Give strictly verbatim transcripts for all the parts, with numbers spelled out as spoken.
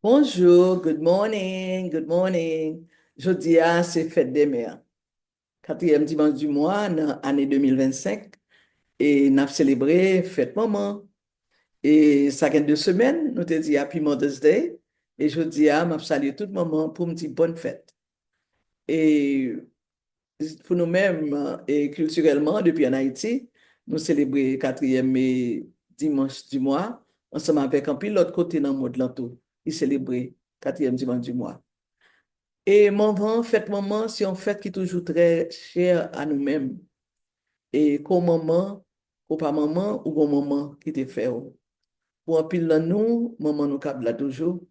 Bonjou, good morning, good morning. Jodi a se fèt dè mè. Katriyèm dimanch di mwa nan ane de mil vennsenk, e n ap selebre fèt manman. E sa gen de semèn, nou te di Happy Mother's Day, e jodi a m ap salye tout manman pou m di bòn fèt. E pou nou menm, e kiltirèlman, depi ann Ayiti, nou selebre katriyèm, e, dimanch di mwa, ansanm avèk anpil lòt kote nan mond lan tou, ki selebre katriyèm dimanch di mwa. E manman, fèt manman, se yon fèt ki toujou trè chè a nou menm. E ke w manman, ke w pa manman, ou gon manman ki te fè w. Pou anpil nan nou, manman nou kab la toujou.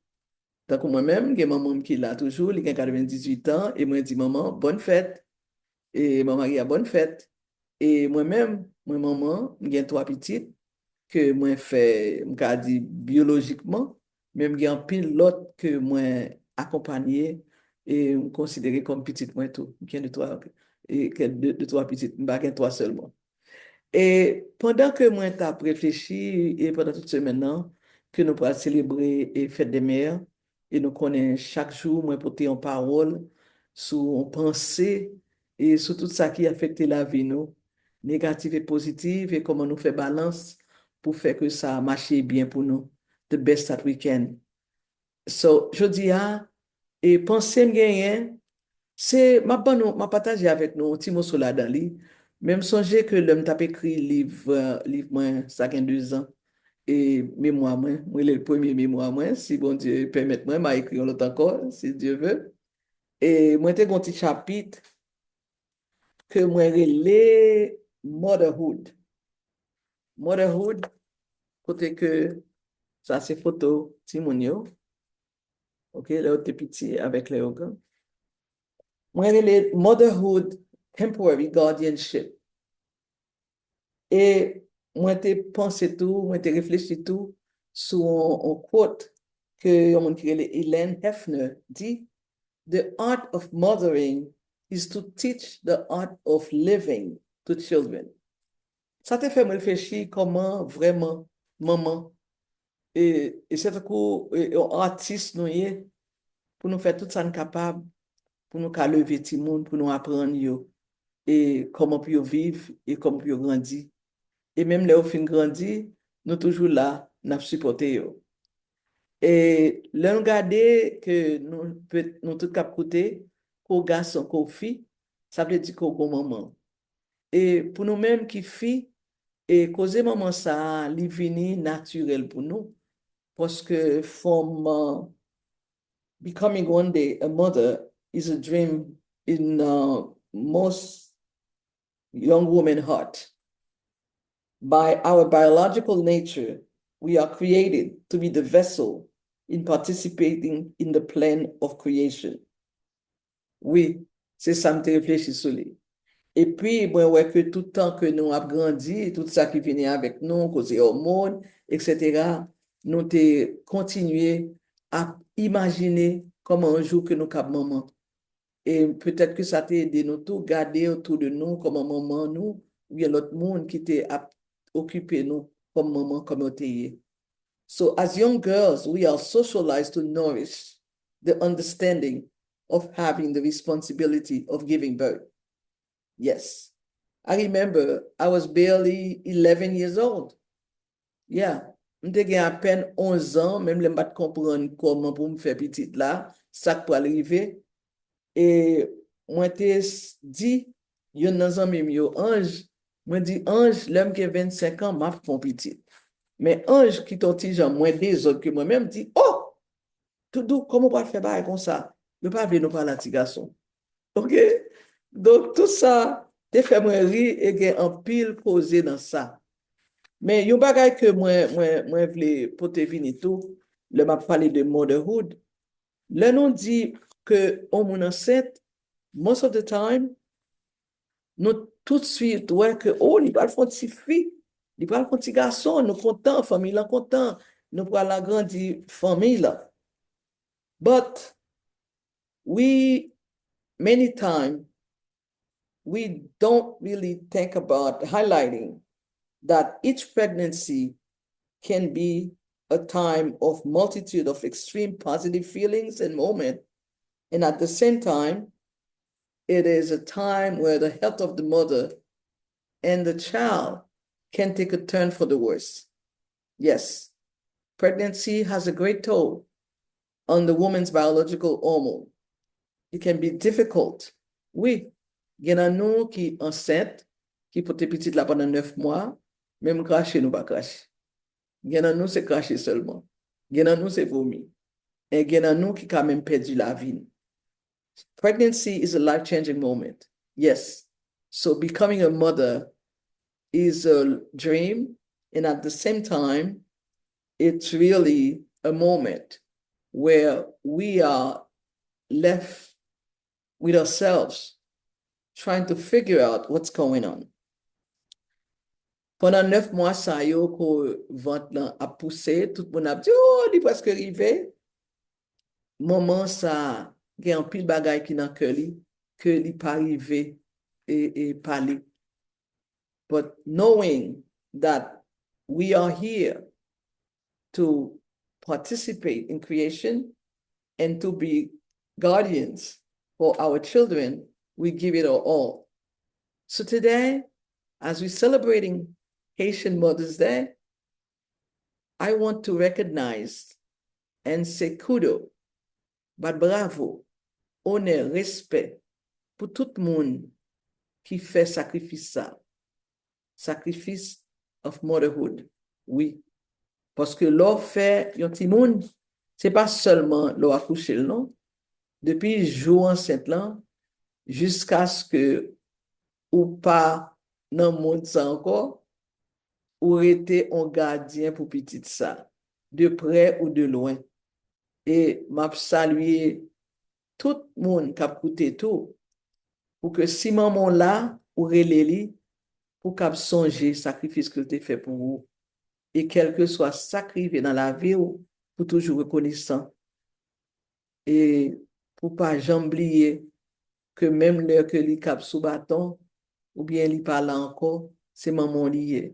Tankou mwen menm, gen manman m ki la toujou, li gen katrevendizuit an, e mwen di manman, bòn fèt. E manman Maria, bòn fèt. E mwen menm, mwen manman, m gen twa pitit ke mwen fè, m ka di byolojikman, men m gen anpil lòt ke mwen akonpanye e m konsidere kòm pitit mwen tou. M gen de twa, e, ke de, de twa pitit, m pa gen twa sèlman. E pandan ke mwen t ap reflechi, e pandan tout semèn nan, ke nou pral selebre, e, fèt dè mè, e nou konnen chak jou mwen pote yon pawòl sou yon panse, e sou tout sa ki afekte lavi nou, negatif e pozitif, e kòman nou fè balans pou fè ke sa mache byen pou nou, the best that we can. So, jodi a, e panse m genyen, se, m ap ban nou, m ap pataje avèk nou yon ti moso ladan li. Men m sonje ke lè m t ap ekri liv, eh, liv mwen, sa gen de zan, e memwa mwen, mwen rele l premye memwa mwen, si Bondye pèmèt mwen, m a ekri yon lòt ankò, si Dye ve. E mwen te gen yon ti chapit ke mwen rele Motherhood. Motherhood, kote ke, sa se foto timoun yo. Ok, lè yo te piti avèk lè yo gran. Mwen rele Motherhood Temporary Guardianship. E mwen te panse tou, mwen te reflechi tou sou yon, yon quote ke yon moun ki rele Elaine Hefner di, "The art of mothering is to teach the art of living to children." Sa te fè mwen reflechi kòman vrèman manman, e, e se tankou, e, yon atis nou ye, pou nou fè tout sa n kapab, pou nou ka leve timoun, pou nou aprann yo, e kòman pou yo viv, e kòman pou yo grandi. E menm lè yo fin grandi, nou toujou la, n ap sipòte yo. E lè nou gade ke nou, pe-, nou tout k ap koute, ke w gason, ke w fi, sa vle di ke w gon manman. E pou nou menm ki fi, e koze manman sa a, li vini natirèl pou nou. Paske from, uh, becoming one day a mother is a dream in, uh, most young woman heart. By our biological nature, we are created to be the vessel in participating in the plan of creation. Wi, se sa m te reflechi sou li. Epi, mwen wè ke tout tan ke nou ap grandi, tout sa ki vini avèk nou, koze òmòn, etsetera, nou te kontinye ap imajine kòman yon jou ke nou kab manman. E petèt ke sa te ede nou tou gade otou de nou kòman manman nou, oubyen lòt moun ki te ap okipe nou kòm manman, kòm yo te ye. So, as young girls, we are socialized to nourish the understanding of having the responsibility of giving birth. Yes. I remember I was barely eleven years old. Yeah. M te gen apèn onz an, menm lè m pa t konprann kòman pou m fè pitit la, sa k pral rive. E mwen te s-, di youn nan zanmi m yo, Ange, mwen di, Ange, lè m gen vennsenk an, m ap fè yon pitit. Men Ange, ki t on ti jan mwens dezòd ke mwen menm, di, oh! Toudou, kòman w pral fè bagay konsa? Yo pa vle nou pale a ti gason. Ok? Donk, tout sa te fè mwen ri e gen anpil koze nan sa. Men yon bagay ke mwen, mwen, mwen vle pote vini tou, lè m ap pale de motherhood, lè nou di ke yon moun ansent, most of the time, nou toutswit wè ke, oh, li pral fè yon ti fi, li pral fè yon ti gason, nou kontan, fanmi lan kontan, nou pral agrandi fanmi lan. But we, many time, we don't really think about highlighting that each pregnancy can be a time of multitude of extreme positive feelings and moment. And at the same time, it is a time where the health of the mother and the child can take a turn for the worse. Yes, pregnancy has a great toll on the woman's biological hormone. It can be difficult. Wi, gen nan nou ki ansent, ki pote pitit la pandan nèf mwa, menm krache nou pa krache. Gen nan nou se krache sèlman. Gen nan nou se vomi. E gen nan nou ki ka menm pèdi lavi n. Pregnancy is a life-changing moment. Yes. So becoming a mother is a dream, and at the same time, it's really a moment where we are left with ourselves, trying to figure out what's going on. Pandan nèf mwa sa yo, ko vant lan ap pouse, tout moun ap di, "Oh, li prèske rive." Manman sa gen anpil bagay ki nan kè li, ke li pa rive e, e pale. But knowing that we are here to participate in creation and to be guardians for our children, we give it our all. So today, as we're celebrating Haitian Mother's Day, I want to recognize and say kudo, bat bravo, onè, respè pou tout moun ki fè sakrifis sa. Sacrifice of motherhood, wi. Paske lè w fè yon timoun, se pa sèlman lè w akouche l, non. Depi jou ansent lan, jiskaske ou pa nan mond sa ankò, ou rete yon gadyen pou pitit sa, de prè ou de lwen. E m ap salye tout moun k ap koute tou, pou ke si manman w la, ou rele li, pou k ap sonje sakrifis ke l te fè pou ou. E kèlkeswa sa k rive nan lavi w, pou toujou rekonesan. E pou pa janm bliye ke menm lè ke li k ap sou baton, oubyen li pa la ankò, se manman w li ye.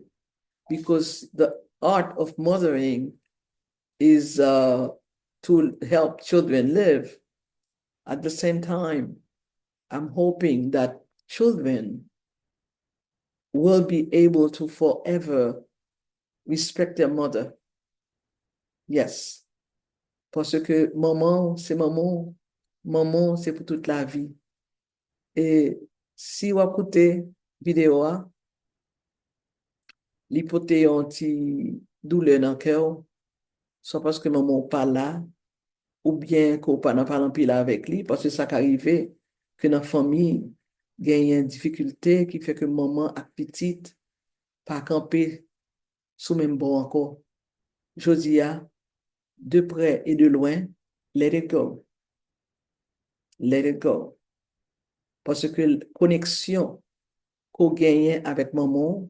Because the art of mothering is, uh, to help children live. At the same time, I'm hoping that children will be able to forever respect their mother. Yes. Paske manman w, se manman w. Manman w, se pou tout lavi. E si w ap koute videyo a, li pote yon ti doulè nan kè w, swa paske manman w pa la, oubyen ke w pa nan pale anpil avèk li, paske sa ka rive ke nan fanmi, genyen difikilte ki fè ke manman ak pitit pa kanpe sou menm bò ankò. Jodi a, de prè e de lwen, let it go. Let it go. Paske koneksyon ke w genyen avèk manman w,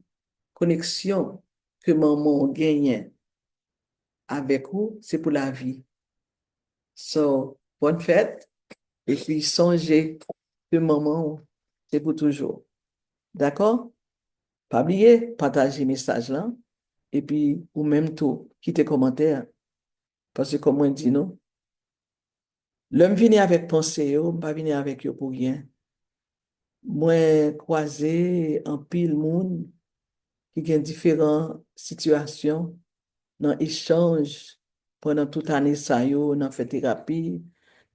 koneksyon ke manman w genyen avèk ou, se pou lavi. So, bòn fèt, epi sonje ke manman w, se pou toujou. Dakò? Pa bliye, pataje mesaj lan, epi ou menm tou, kite kòmantè. Paske, kòm mwen di nou, lè m vini avèk panse yo, m pa vini avèk yo pou ryen. Mwen kwaze anpil moun ki gen diferan sitiyasyon nan echanj pandan tout ane sa yo, nan fè terapi,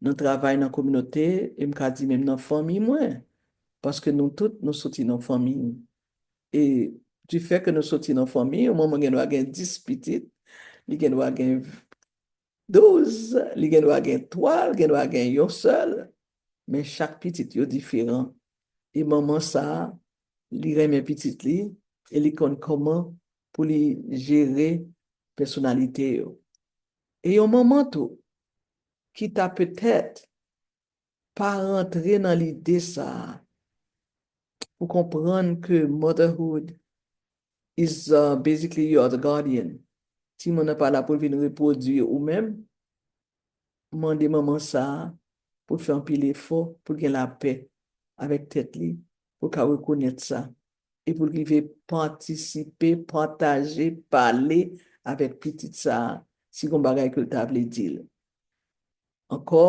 nan travay nan kominote, e m ka di menm nan fanmi mwen, paske nou tout, nou soti nan fanmi. E du fait ke nou soti nan fanmi, yon manman gen dwa gen dis pitit, li gen dwa gen douz, li gen dwa gen twa, li gen dwa gen yon sèl, men chak pitit yo diferan. E manman sa a, li renmen pitit li, e li konn kòman pou li jere pèsonalite yo. E yon manman tou, ki ta petèt pa rantre nan lide sa a, pou konprann ke motherhood is, uh, basically you are the guardian. Timoun nan pa la pou l vin repwodui ou menm. Mande manman sa a pou l fè anpil efò, pou l gen lapè avèk tèt li, pou l ka rekonèt sa, e pou l rive patisipe, pataje, pale avèk pitit sa a, si gon bagay ke l ta vle di l. Ankò,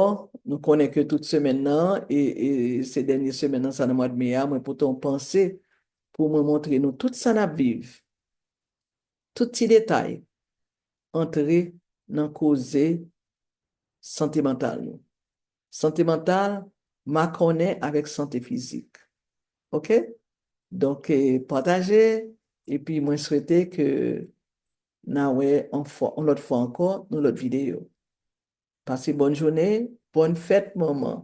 nou konnen ke tout semèn nan, e, e se dènye semèn nan sa nan mwa de me a, mwen pote yon panse pou mwen montre nou tout sa n ap viv. Tout ti detay antre nan koze sante mantal nou. Sante mantal makònen avèk sante fizik. Oke? Donk, eh, pataje, epi mwen swete ke n a wè yon fwa, yon lòt fwa ankò, yon lòt videyo. Pase bòn jounen, bòn fèt manman.